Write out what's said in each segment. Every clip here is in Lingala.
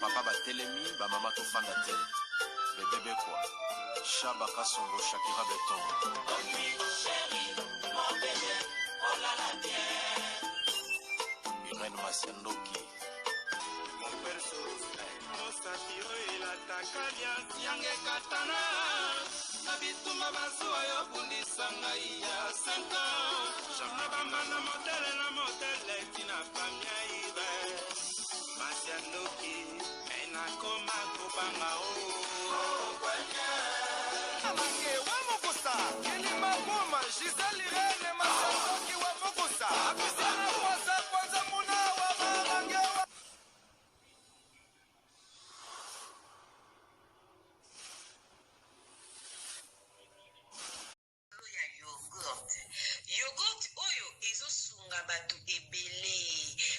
Ba papa batelemi, ba mama tofanda te. Bebe Bekwa, Shaba Kasongo, Shakira Beton. Irène Masiandoki. Mosapi oyo elataka liasi yanga ekatana na bitumba bazuwa yo bundisa ngai ya 5 ans na bambanda motele na motele tina famia ibe masi ya ndoki me nakoma kobanga o Mange wa mokosa kilima boma Gisèle Irene Masandoki wa mokosa Apisana kwasa kwanza muna wa marange wa Likolo ya yoghurt. Yoghurt oyo ezo sunga batu ebele.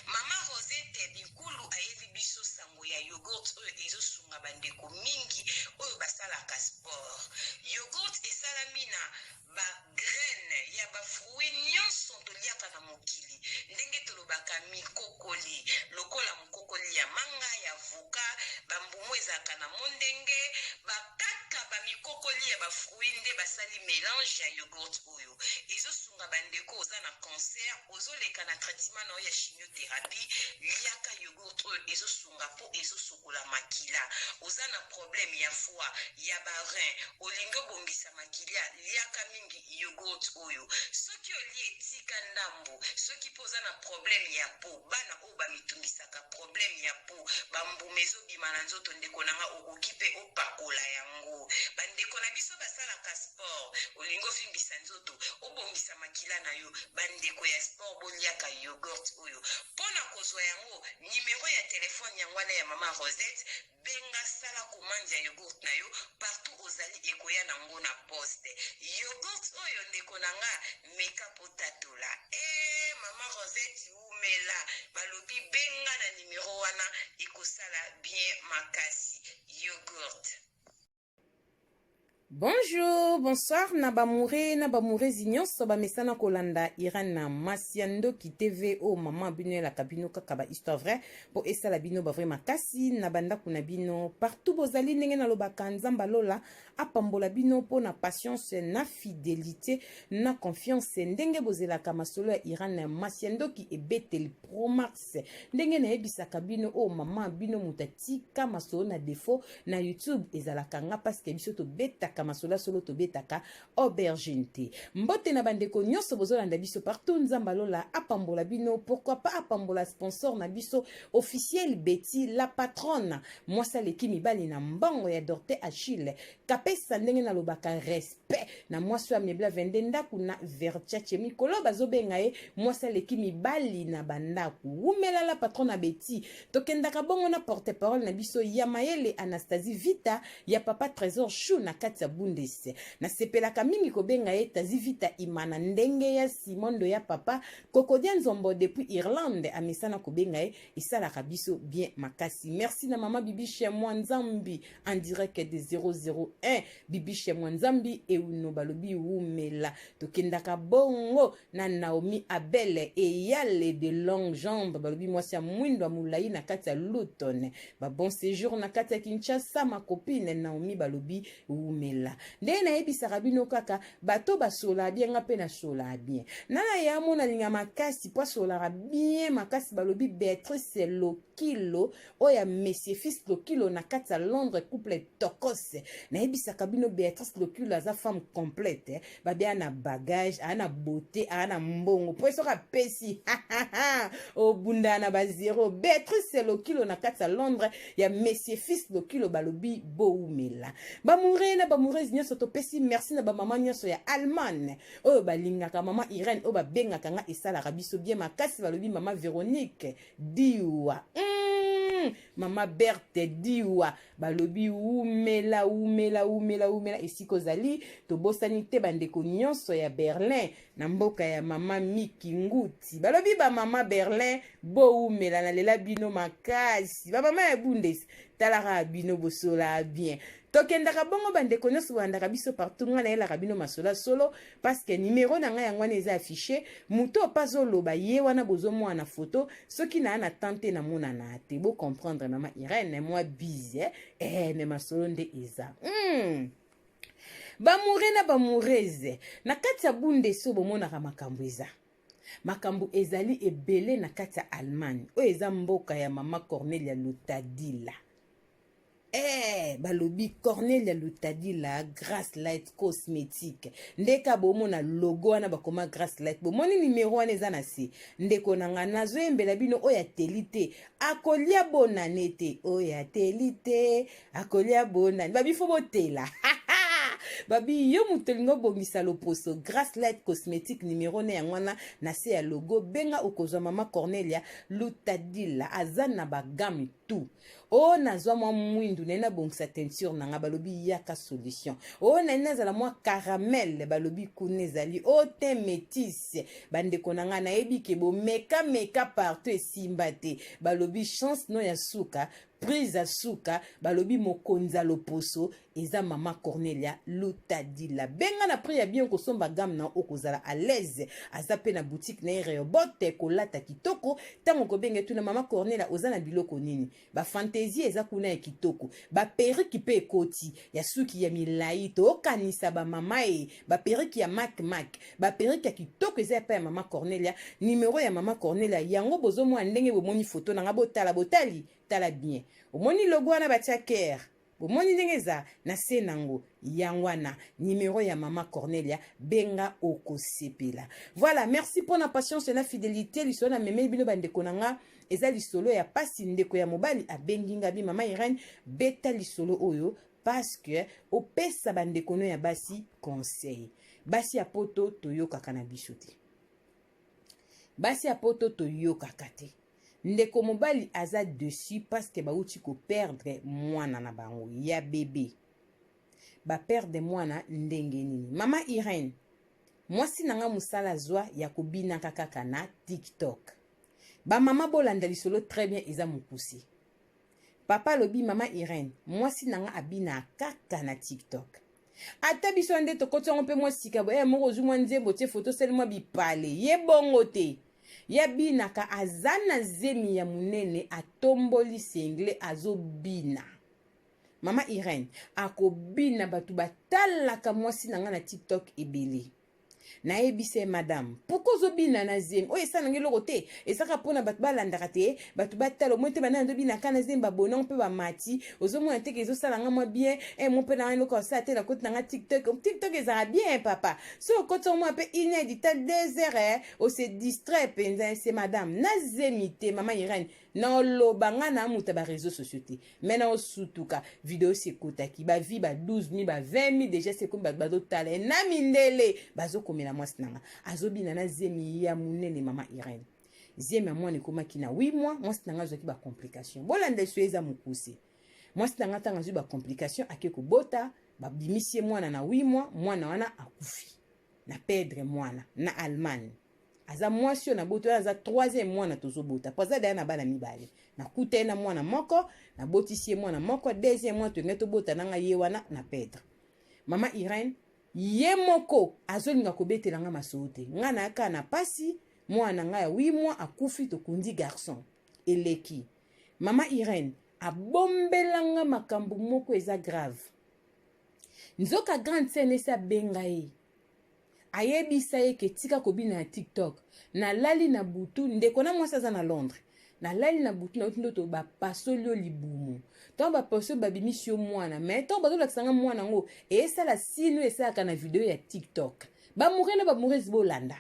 Mama Rosette Binkulu ayeli biso sango ya yoghurt oyo ezo sunga ba ndeko mingi oyo basalaka sport. Yoghurt esalami na ba graines ya ba fruits nionso toliaka na mokili ndenge tolobaka mikokoli lokola mokokoli ya manga, ya avocat, ba mbuma ezalaka na mondenge, ba kaka ba mikokoli ya ba fruits nde basali melange ya yoghurt oyo. Ezo sunga ba ndeko oza na cancer, ozo leka na traitement na yo ya chimiotherapie, liaka yoghurt oyo ezo sunga po ezo sokola makila. Oza na problème ya foie, ya ba reins, olingi obongisa makilia, liaka mingi yoghurt oyo. Soki olie tika ndambu, soki pe oza na problème ya peau, bana oyo ba mitungisaka problème ya peau, ba mbuma ezo bima na nzoto ndeko na nga okoki pe opakola yango. Ba ndeko na biso basalaka sport, olingi ovimbisa nzoto, obongisa makila na yo, ba ndeko ya sport boliaka yoghurt oyo. Pona kozua yango, numero ya telephone yango wana ya mama Rosette, Benga sala commande ya yogourt na yo partout ozali ekoya na ngo na poste. Yogourt oyo ndeko na nga meka po tatola. Eeh maman Rosette wumela balobi benga na numero wana ekosala bien makasi. Yogourt. Bonjour, bonsoir na ba moure na ba mourezi nyonso bamesana kolanda Iran na Masia Ndoki TV oyo mama bino elaka bino kaka ba histoire vraie po esala bino ba vrai makasi na bandako na bino partout bozali ndenge nalobaka Nzambe alola apambola bino po na patience na fidelité na confiance ndenge bozelaka masolo ya Iran na Masia Ndoki ebeteli Promax ndenge nayebisaka bino oyo mama bino moto atika masolo na defaut na youtube ezalaka nga paske biso tobetaka masolo ya solo tobetaka aubergine te mbote na bandeko nyonso bozolanda biso partout nzambe alola apambola bino pourquoi pas apambola sponsor na biso officiel betty la patronne mwasi aleki mibali na mbongo ya dorte achille kapesa ndenge nalobaka respect pe na mwasi oyo amebla 22 ndako na vertiace mikolo bazobenga ye mwasi aleki mibali na bandako wumela la patron na beti tokendaka bongo na porte parole na biso ya mayele anastasie vita ya papa trésor chou na kati ya bundes nasepelaka mingi kobenga ye tazi vita imana ndenge ya simondo ya papa kokodia nzombo depuis irlande amesana kobenga ye esalaka biso bien makasi merci na mama bibiche mwa nzambi en direct de 001 bibiche mwa nzambi euno balobi wumela tokendaka bongo na naomi abele eyale de longue jambe balobi mwasi ya mwindo ya molai na kati ya luton ba bon séjour na kati ya kinshasa ma copine naomi balobi wumela ndenge nayebisaka bino kaka bato basolaka bien nga mpe nasolaka bien nana ya mona alinga makasi mpo asolaka bien makasi balobi beatrice lokilo oyo ya monsieur fils lokilo na kati ya londres couple tokos nayebisaka bino beatrice lokilo aza femme complète eh. babi aa na bagage aa na beauté aa na mbongo mpo soki apesi obundana na bazero beatrice lokilo na kati ya londres ya monsieur fils lokilo balobi bowumela bamoure na bamourese nyonso topesi merci na bamama nyonso ya allemagne oyo balingaka mama irene oyo babengaka nga esalaka biso bien makasi balobi mama veronique diwa mm, mama berthe diwa balobi wumela wumela wumela wumela esika ozali tobosani te bandeko nyonso ya berlin na mboka ya mama miki nguti balobi bamama berlin bowumela nalela bino makasi bamama ya bundes talaka bino bosolaa bien. Tokendaka bongo bandeko nyonso bolandaka biso partout, ngai nayelaka bino masolo ya solo parce que numero na ngai yango wana eza affiche. Moto oyo mpe azoloba ye wana bozomona na foto, soki naa na temps te namonana te, bocomprendre mama Irene mwa bise eh, me masolo nde eza. Bamoure na bamourese na kati ya bundeso bomonaka makambo eza makambo ezali ebele na kati ya Allemagne oyo eza mboka ya mama Cornelia Lutadila. Balobi Cornelia Lutadila Grace Light Cosmétique ndeka bomona logo wana bakoma Grace Light, bomoni nimero wana eza na se. Ndeko na ngai, nazoyembela bino oyo ateli te akolia bonane te, oyo ateli te akolia bonane. Babi fo botela, babi yo moto olingi obongisa loposo, Grace Light Cosmétique nimero ne yango wana na se ya logo. Benga, okozwa mama Cornelia Lutadila, aza na bagamme tout. Oyo nazwa mwa mwindu naye nabongisa teinture na nga, balobi yaka solution. Oyo naye nazala mwa caramel, balobi kuna ezali o te métisse. Bandeko na ngai, nayebi ke bomekameka partout esimba te, balobi chance no ya suka, prise ya suka, balobi mokonzi ya loposo eza mama Cornelia Lutadila. Benga na prix ya bien, kosomba gamme na okozala à l'aise. Aza mpe na boutique na ye Rehoboth, kolata kitoko. Ntango kobenga, tuna mama Cornelia oza na biloko nini. Bafantaisie eza kuna ya kitoko, baperruque mpe ekoti ya suki ya milai, tokanisa bamama e baperruque ya mak mak, baperruque ya kitoko eza epai ya mama Cornelia. Nimero ya mama Cornelia yango bozomona ndenge bomoni foto na nga, botala, botali, tala bien, omoni logo wana batia care, bomoni ndenge eza na se nango, yango wana nimero ya mama Cornelia, benga okosepela. Voilà, merci mpona patience na fidélité. Lisolo na memeli bino bandeko na nga eza lisolo ya pasi. Ndeko ya mobali abengi nga bi: "Mama Irene, beta lisolo oyo parce que opesa bandeko no ya basi conseil." Basi ya poto toyokaka na biso te, basi ya poto toyokaka te. Ndeko mobali aza dessus parce que bauti koperdre mwana na bango ya bebe. Baperdre mwana ndenge nini? "Mama Irene, mwasi na nga mosala azwa ya kobinaka kaka na TikTok." Bamama bolanda lisolo très bien, eza mokuse. Papa alobi: "Mama Irene, mwasi na nga abinaka kaka na TikTok." Ata biso nde tokoti yango mpe mwa sika boye, moko ozwi mwa nzembo, tie foto, osali mwa bipale ye bongo te. Ye abinaka, aza na zemi ya monene, atomboli sengle, azobina. "Mama Irene, akobina, bato batalaka mwasi na ngai na TikTok ebele." Nayebisa ye: "Madame, pourquoi ozobina na zemi oyo? Esala nange eloko te, ezaka mpona bato balandaka te, bato batala omoi te. Banani azobinaka na zemi, babonango mpe bamati, ozomona teke ezosala nga mwa bien. E mo mpe nanga eloko asala te, nakoti nanga TikTok. TikTok ezalaka bien, papa, so okoti omwa mpe une heure du temps, 2 heures, ose distrait mpenza." Se madame na zemi te. "Mama Irene, naoloba nga na moto ya baréseaux sociaux te, me na osutuka video si ekotaki bavues ba 12 000, ba 20 000 déjà, sekomi bato bazotala ye na mindele bazokomela. Mwasi nanga azobina na zemi ya monene." Mama Irene, zemi ya mwana ekomaki na 8 mois, mwasi nanga azwaki bacomplication. Bolanda eso, eza mokuse. Mwasi nanga ntango azwi bacomplication, ake kobota, babimisi ye mwana na 8 mois, mwana wana akufi. Na perdre mwana na Allemagne. Aza mwasi oyo naboti oyo aza troisième mwana tozobota, po aza daya na bana mibale. Nakuta ye na mwana moko, nabotisi ye mwana moko, deuxième mwana tolingai tobota nanga ye wana na perdre. Mama Irene, ye moko azolinga kobetela nga masolo te. Nga nayaka na pasi, mwana na ngai ya 8 mois akufi, tokundi garçon eleki. Mama Irene, abombelanga makambo moko eza grave. Nzoka grande sœur esi abenga ye, ayebisa ye ke tika kobina na TikTok. "Nalali na butu, ndeko na mwasi aza na Londres, nalali na butu, nauti ndoto bapasoli yo libumu. Ntango bapasoli, babimisi yo mwana, me ntango bazolakisa nga mwana yango, esala sino esalaka na video ya TikTok." Bamoureux na bamoureuses bolanda,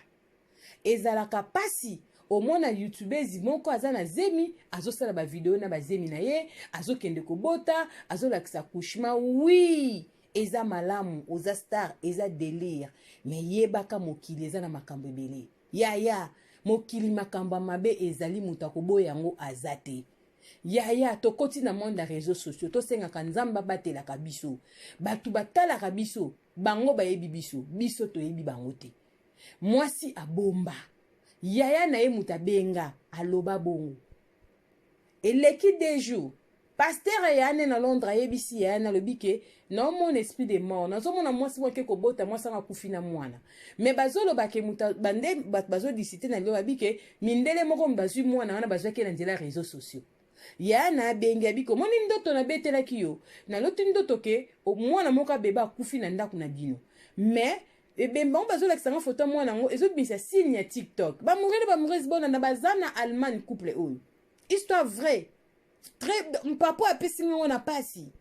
ezalaka pasi. Omona youtubeuse moko aza na zemi, azosala bavideo na bazemi na ye, azokende kobota, azolakisa accouchement. Oui, eza malamu, oza star, eza délire, me yebaka mokili eza na makambo ebele. Yaya, mokili makambo ya mabe ezali, moto akoboya yango aza te. Yaya, tokoti na monde ya réseaux sociaux, tosengaka Nzambe abatelaka biso. Bato batalaka biso, bango bayebi biso, biso toyebi bango te. Mwasi abomba, yaya na ye moto abenga, aloba bongo. Eleki 2 jours. Pasteur ya ne na Londres ayebisi ya nalobi ke naomona esprit de mort, nazomona mwasi moko ake kobota mwasi yango akufi na mwana. Mais bazoloba ke moto bande bato bazodisite na lelo babi ke mindele moko bazwi mwana wana bazwaki na nzela ya réseaux sociaux. Ya na abengi abi ke omoni ndoto nabetelaki yo, naloti ndoto ke mwana moko abeba akufi na ndako na bino. Mais ebemba yango bazolakisa nga foto ya mwana yango ezobimisa signe ya TikTok. Bamoureux na bamoureuse bonana baza na Allemagne couple oyo. Histoire vraie. Très papa apesi ngongo na pasi.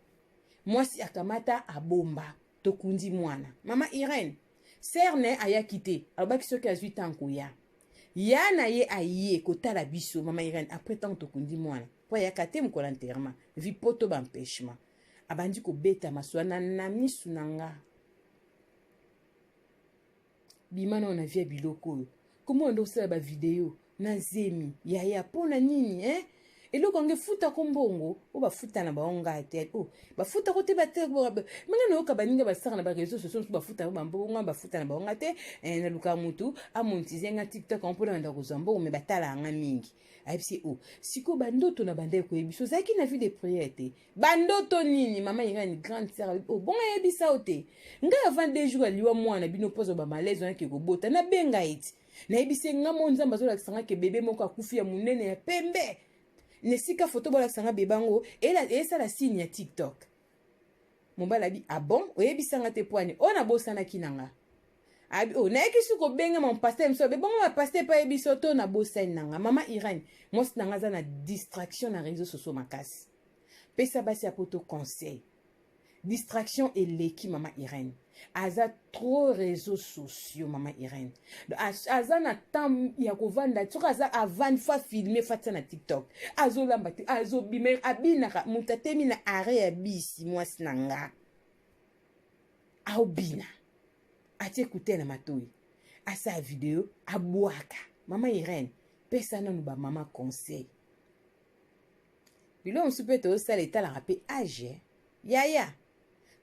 Mwasi akamata abomba tokundi mwana. Mama Irène, sœur ne ayaki te, alobaki soki azwi temps koya. Ya na ye aye kotala biso mama Irène après temps tokundi mwana. Po ayaka te mokolo enterrement, vi poto ba empêchement. Abandi kobeta maswana na misu na nga. Bima nao na vie ya biloko oyo. Comment ondo osala ba video na zemi yaya mpo na nini eh? Eloko yango efutako mbongo oyo bafuta na bango ngai te oh, bafutako te bate minga nayoka baninga basaka na bareseau sociaux mosusu bafuta yango bambongo ngai bafuta na bango ngai te eh, naluka motu amontize nga tiktok yango mpona banda kozwa mbongo me batala yanga mingi ayebisi o oh, sikoyo bandoto na bandaki koyebisa ozalaki na vie de prière te bandoto nini mama Irène grande sœur oh, bongo ayebisa yo te ngai avant deux jours aliwa mwana bino mpozo ba malaise wana ke kobota nabenga ye ti nayebisi ye nga mo nzambe azolakisa nga ke bebe moko akufi ya monene ya pembe na esika foto bolakisa nga bebe yango esala signe ya tiktok mobali abi ah bon oyebisa nga te pwani oyo nabosanaki na nga abi oh nayaki su kobenga mon pasteur miso abe bongo ba pasteur pa yebi so to nabosani na nga mama Irène mwasi na nga aza na distraction na réseaux sociaux makasi pesa basi ya poto conseil distraction eleki mama Irène aza trop réseaux sociaux mama Irène aza na temps ya kovanda soki aza avandi fa filme fa tia na TikTok azolamba te azobima abinaka moto atemi na arrêt ya bisi mwasi na nga aobina atie écouteur na matoi asala video abwaka mama Irène pesa nanu ba mama conseil biloko mosusu mpe tozosala etalaka mpe age yaya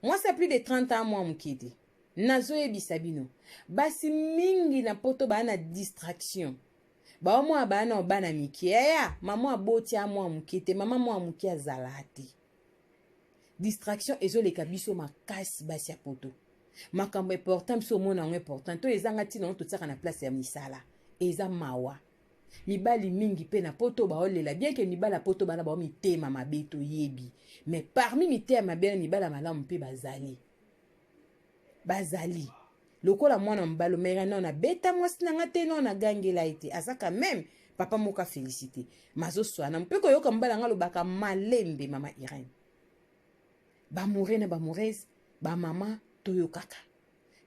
mwasi ya plus de 30 ans mwa moke te nazoyebisa bino basi mingi na poto baa na distraction baomwana baa na bana mike yaya mama aboti a mwa moke te mama mwa moke azala te distraction ezoleka biso makasi basi ya poto makambo important biso omona yango important to ezanga ntina yango totiaka na place ya misala eza mawa mibali mingi mpe na poto baolela bien ke mibali ya poto bana bao mitema mabe toyebi mais parmi mitema mabe na mibali ya malamu mpe bazali bazali lokola mwana mobali omeka nao nabeta mwasi na nga te nao nagangela ye te aza quand même papa moko afélicité mazoswana mpe koyoka mobali yanga alobaka malembe mama Irène bamoure na bamourese bamama toyokaka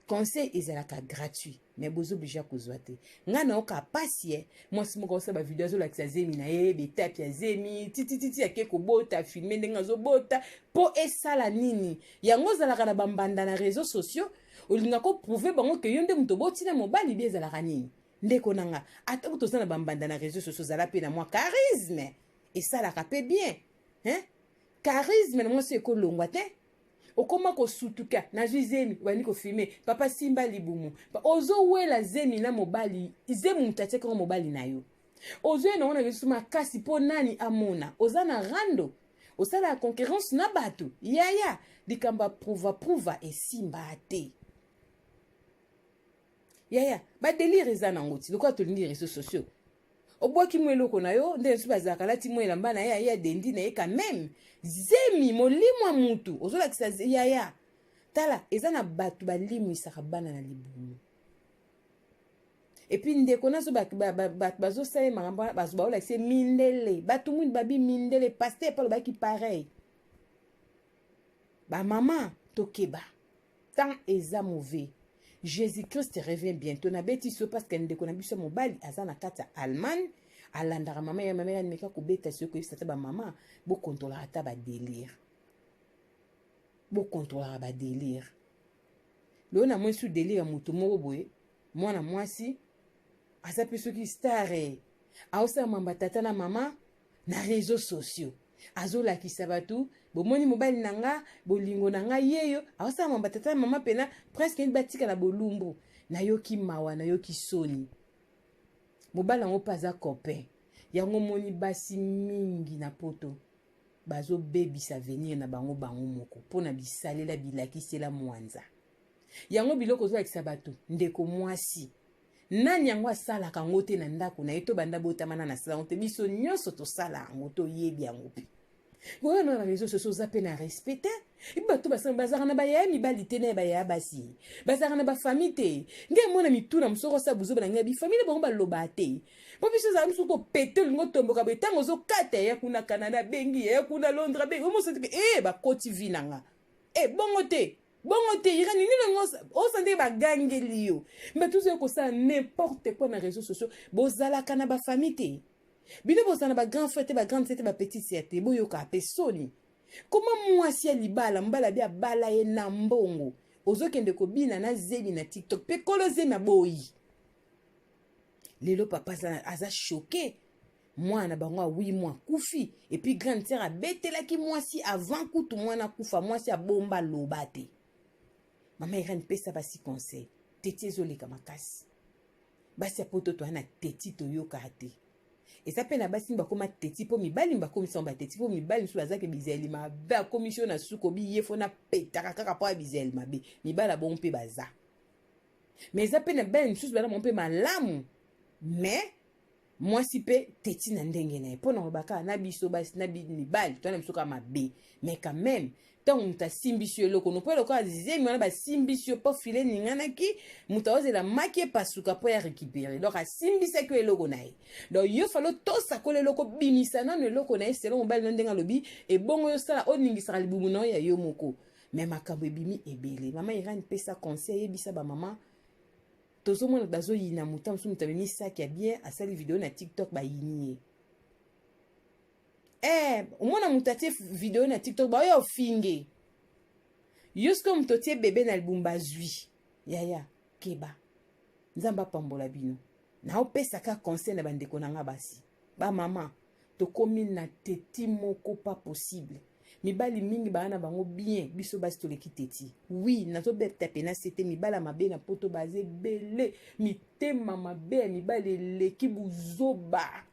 conseil ezalaka gratuit mais bozo oblige kozwa te ngai nayoka pasi e mwasi moko osala bavideo azolakisa zemi na ye betape ya zemi titititi ake kobota filme ndenge azobota mpo esala nini yango ozalaka na bambanda na réseau sociaux olinga koprouve bango ke yo nde moto oboti na mobali bi ezalaka nini ndeko na nga ata kutu oza na bambanda na réseau sociaux ozala mpe na mwa charisme esalaka mpe bien hein? Charisme na mwasi ekolongwa te okoma kosutuka nazwi zemi obandi kofilme papa simba libumu ozowela zemi na mobali zemi moto atiaki yango mobali na yo ozoya nango na lisusu makasi mpo nani amona oza na rando osalaka concurrence na bato yaya likambo ya prouva prouva esimba te yaya badelire eza nango ti lokola tolingi réseaux sociaux obwaki mwa eloko na yo nde mosusu bazalaka alati mwa elamba na ye aye adendi na ye quand même zemi molimo ya mutu ozolakisa yaya tala eza na bato balimwisaka bana na libumu epuis ndeko nazo bato bazosala makambo wana baolakisa mindele bato mwini babi mindele paster epe alobaki pareil bamama tokeba temps eza mauvais Jésus-Christ revient bientôt nabeti so parce que ndeko na biso mobali aza na kati ya Allemagne alandaka mama ya mama ya meka kobeta soki koyebisa ata bamama bokontrolaka ata badelire bokontrolaka badelire lelo na mwesi delire ya moto moko boye mwana mwasi aza mpe soki star aosala mamba tata na mama na réseaux sociaux azolakisa bato bomoni mobali na nga bolingo na nga yeyo aosala mamba tata na mama mpena presque neti batikala bolumbu nayoki mawa nayoki soni mobali yango mpe aza copain yango omoni basi mingi na poto. Bazobebisa avenir na bango bango moko mpo na bisalela bilakisela mwanza. Yango biloko ozolakisa bato, ndeko mwasi, nani yango asalaka yango te na ndako na ye to banda botama nani asala yango te? Biso nyonso tosala yango, toyebi yango mpe. Oyo na réseau sociaux oza mpe na respect te. Bato basala bazalaka na bayaya mibali te na ya bayaya basi, bazalaka na bafamille te. Nde mona mituna mosusu osala buzoba na ngai, bifamille na bango balobaka te. Mpo biso ezala mosusu kopete olingi otomboka boye, ntango ozokata ya kuna Canada abengi, ya kuna Londres abengi, omosa te e bakoti vi na nga e bongo te bongo te. Irene nini olingi osa ndenge bagangeli yo, mais tozoya kosala n'importe quoi na réseaux sociaux. Bozalaka na bafamille te, bino bozala na bagrand frère te, bagrande sœur te, bapetite sœur te, boyokaka mpe soni. Koma mwasi ya libala, mobali abi abala ye na mbongo, ozokende kobina na zemi na TikTok mpe kolo zemi aboyi. Lelo papa aza, aza choqué, mwana na bango awi mwa akufi, epuis grande sœur abetelaki mwasi avant kutu mwana akufa, mwasi abomba loba te. Mama Irene, pesa basi conseil, teti ezoleka makasi. Basi ya poto toya na teti toyokaka te. Eza mpe na basi bakoma teti mpo mibali bakomisa bango bateti, mpo mibali mosusu bazalaki bizaleli mabe, akomisi yo na suka obi ye fo napetaka kaka mpo ya bizaleli mabe. Mibali ya bongo mpe baza, mais eza mpe na bali mosusu bana bango mpe malamu, mais mwasi mpe teti na ndenge na ye. Mpo na koloba kaka na biso basi na mibali toya na biso kaka mabe, mais quand même ntango moto asimbisi yo eloko no mpo eloko ya zemi wana basimbisi yo mpo file eninganaki, moto aozela maki epasuka mpo ya récupérer, donc asimbisaki yo eloko na ye. Donc yo falo tosakola eloko, bimisa nano eloko na ye selon mobali no ndenge alobi, ebongo yo sala oningisaka libumu na yo ya yo moko. Mais makambo ebimi ebele. Mama Irene, pesa conseil, yebisa bamama. Tozomona bazoyina moto mosusu, moto amemi saki ya bien, asali video na TikTok, bayini ye. Omona moto atie video na TikTok, baoya ofinge yo. Sikoyo moto otie bebe na libumu bazwi yaya, keba. Nzambe apambola bino. Naopesaka conseil na bandeko na nga basi, bamama, tokomi na teti moko pas possible. Mibali mingi baa na bango bien, biso basi toleki teti. Oui, nazobeta pena sete mibali ya mabe na poto baza ebele, mitema mabe ya mibali eleki buzoba,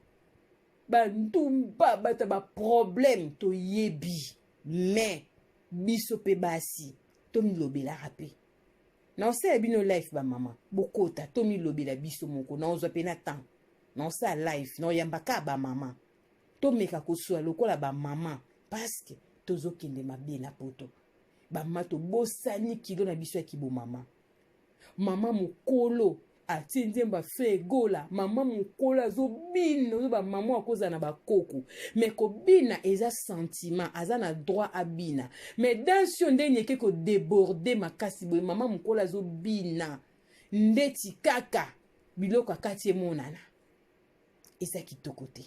bandumba, bato ya baproblème toyebi. Mais biso mpe basi tomilobelaka mpe. Naosala bino life, bamama bokota, tomilobela biso moko. Naozwa mpe na temps, naosala live, naoyamba kaka bamama, tomeka koswa lokola bamama, parce tozokende mabe na poto. Bamama tobosani kilo na biso ya kibomama. Mama mokolo atie nzembo afe egola, mama mokolo azobina, ozo bamama akozala na bakoko, mais kobina eza sentiment, aza na droit abina. Mais danse oyo ndenge eke kodéborde makasi boye, mama mokolo azobina ndeti kaka biloko akati emonana, eza kitoko te.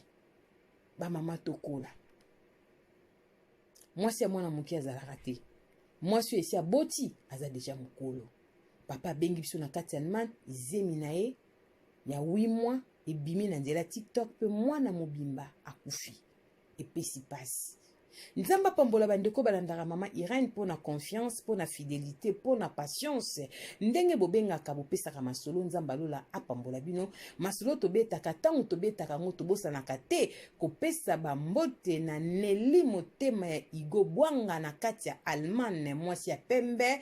Bamama tokola. Mwasi ya mwana moke azalaka te, mwasi oyo esi aboti aza deja mokolo. Papa abengi biso na kati ya Allemagne, zemi na ye ya 8 mois ebimi na nzela TikTok mpe mwana mobimba akufi. Epesi pasi. Nzambe apambola bandeko balandaka mama Irene mpo na confiance, mpo na fidelité, mpo na patience. Ndenge bobengaka bopesaka masolo, Nzambe alola apambola bino. Masolo tobetaka, ntango tobetaka yango tobosanaka te kopesa bambote na Nelly motema ya Igo Bwanga na kati ya Allemagne, mwasi ya pembe.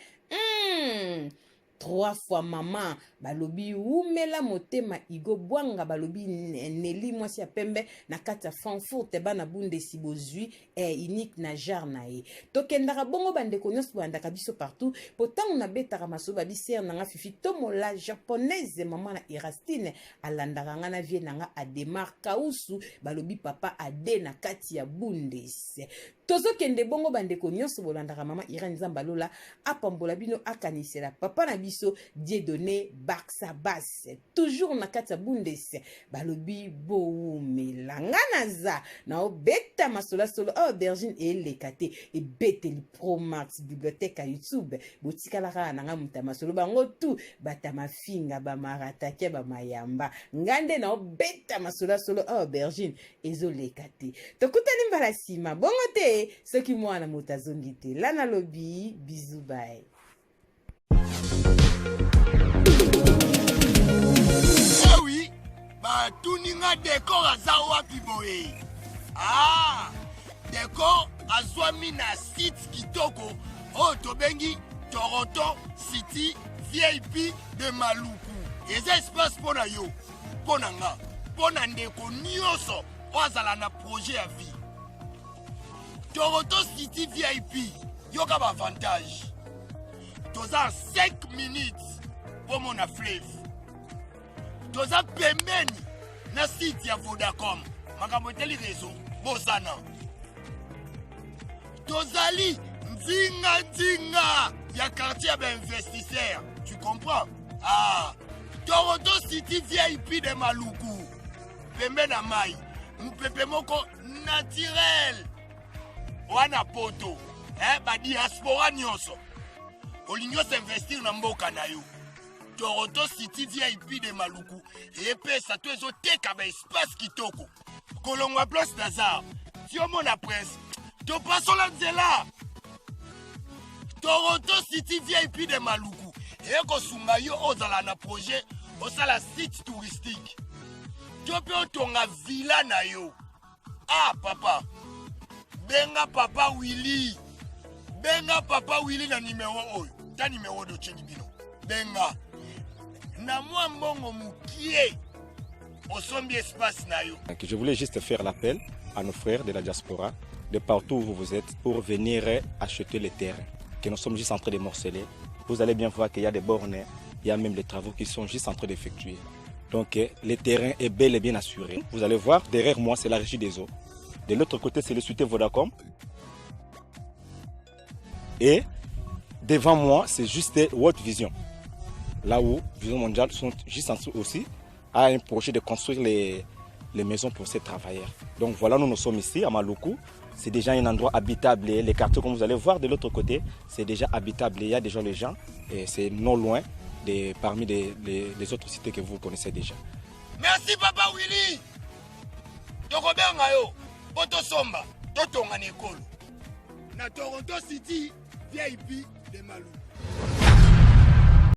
3 fois mama balobi wumela motema Igo Bwanga, balobi Nelly mwasi ya pembe na kati ya Frankfurt, bana Bundesi bozwi unique na genre na ye. Tokendaka bongo bandeko nyonso bolandaka biso partout, po ntango nabetaka masolo babi sere na nga Fifi Tomola japonaise, mama na Erastine alandaka nga na vie na nga Ademar Kausu, balobi papa Ade na kati ya Bundes. Tozokende bongo bandeko nyonso bolandaka mama Irene, Nzambe alola apambola bino, akanisela papa na biso Dieudonné Barsabas toujours na kati ya Bundes, balobi bowumela. Nga naza naobeta masolo solo oyo aubergine eleka te, ebeteli Promax bibliothèque ya YouTube. Botikala kaka na nga moto ya masolo, bango tu bata mafinga bamaratake bamayamba, nga nde naobeta masolo solo oyo aubergine ezoleka te. Tokutani mbala nsima bongo te, soki mwana moto azongi te la, nalobi bizu bye. Oui, batuni nga décor aza wapi boye? Ah! Decor azwami na site kitoko oyo tobengi Toronto City VIP de Maluku. Eza espace mpo na yo, mpo na nga, mpo na ndeko nyonso oyo azala na projet ya vie. Toronto City VIP, yoka ba avantage. Toza 5 minutes mpo mona fleuve. Toza pembeni na site ya Vodacom. Makambo etali réseau, bosana. Tozali nzinga nzinga ya quartier ya bainvestisseur. Tu comprends? Ah, Toronto City VIP de Maluku. Pembe na mai, mupepe moko naturel. Wana poto, eh, ba diaspora nyonso. Olingi osinvestir na mboka na yo. Toronto City VIP de Maluku epesa to ezoteka ba espace kitoko. Kolongwa place Lazare, ti omona prince, topasola nzela. Toronto City VIP de Maluku ekosunga yo ozala na projet osala site touristique to mpe otonga villa na yo. Ah papa, benga papa Willy, benga papa Willy na numero oyo, ta numero dotyeli bino, benga na mwa mbongo mokie osombi espace na yo. Je voulais juste faire l'appel à nos frères de la diaspora, de partout où vous êtes, pour venir acheter les terrains que nous sommes juste en train de morceler. Vous allez bien voir qu'il y a des bornes, il y a même les travaux qui sont juste en train d'effectuer. Donc le terrain est bel et bien assuré. Vous allez voir, derrière moi, c'est la régie des eaux. De l'autre côté, c'est le cité Vodacom. Et devant moi, c'est juste World Vision. Là où Vision Mondiale sont juste en dessous aussi, a un projet de construire les maisons pour ces travailleurs. Donc voilà, nous, nous sommes ici à Maluku. C'est déjà un endroit habitable. Les quartiers, comme vous allez voir de l'autre côté, c'est déjà habitable. Il y a déjà les gens et c'est non loin de, parmi les autres cités que vous connaissez déjà. Merci Papa Willy. Tokobenga yo, po tosomba, totonga na ekolo. Na Toronto City VIP de Maluku.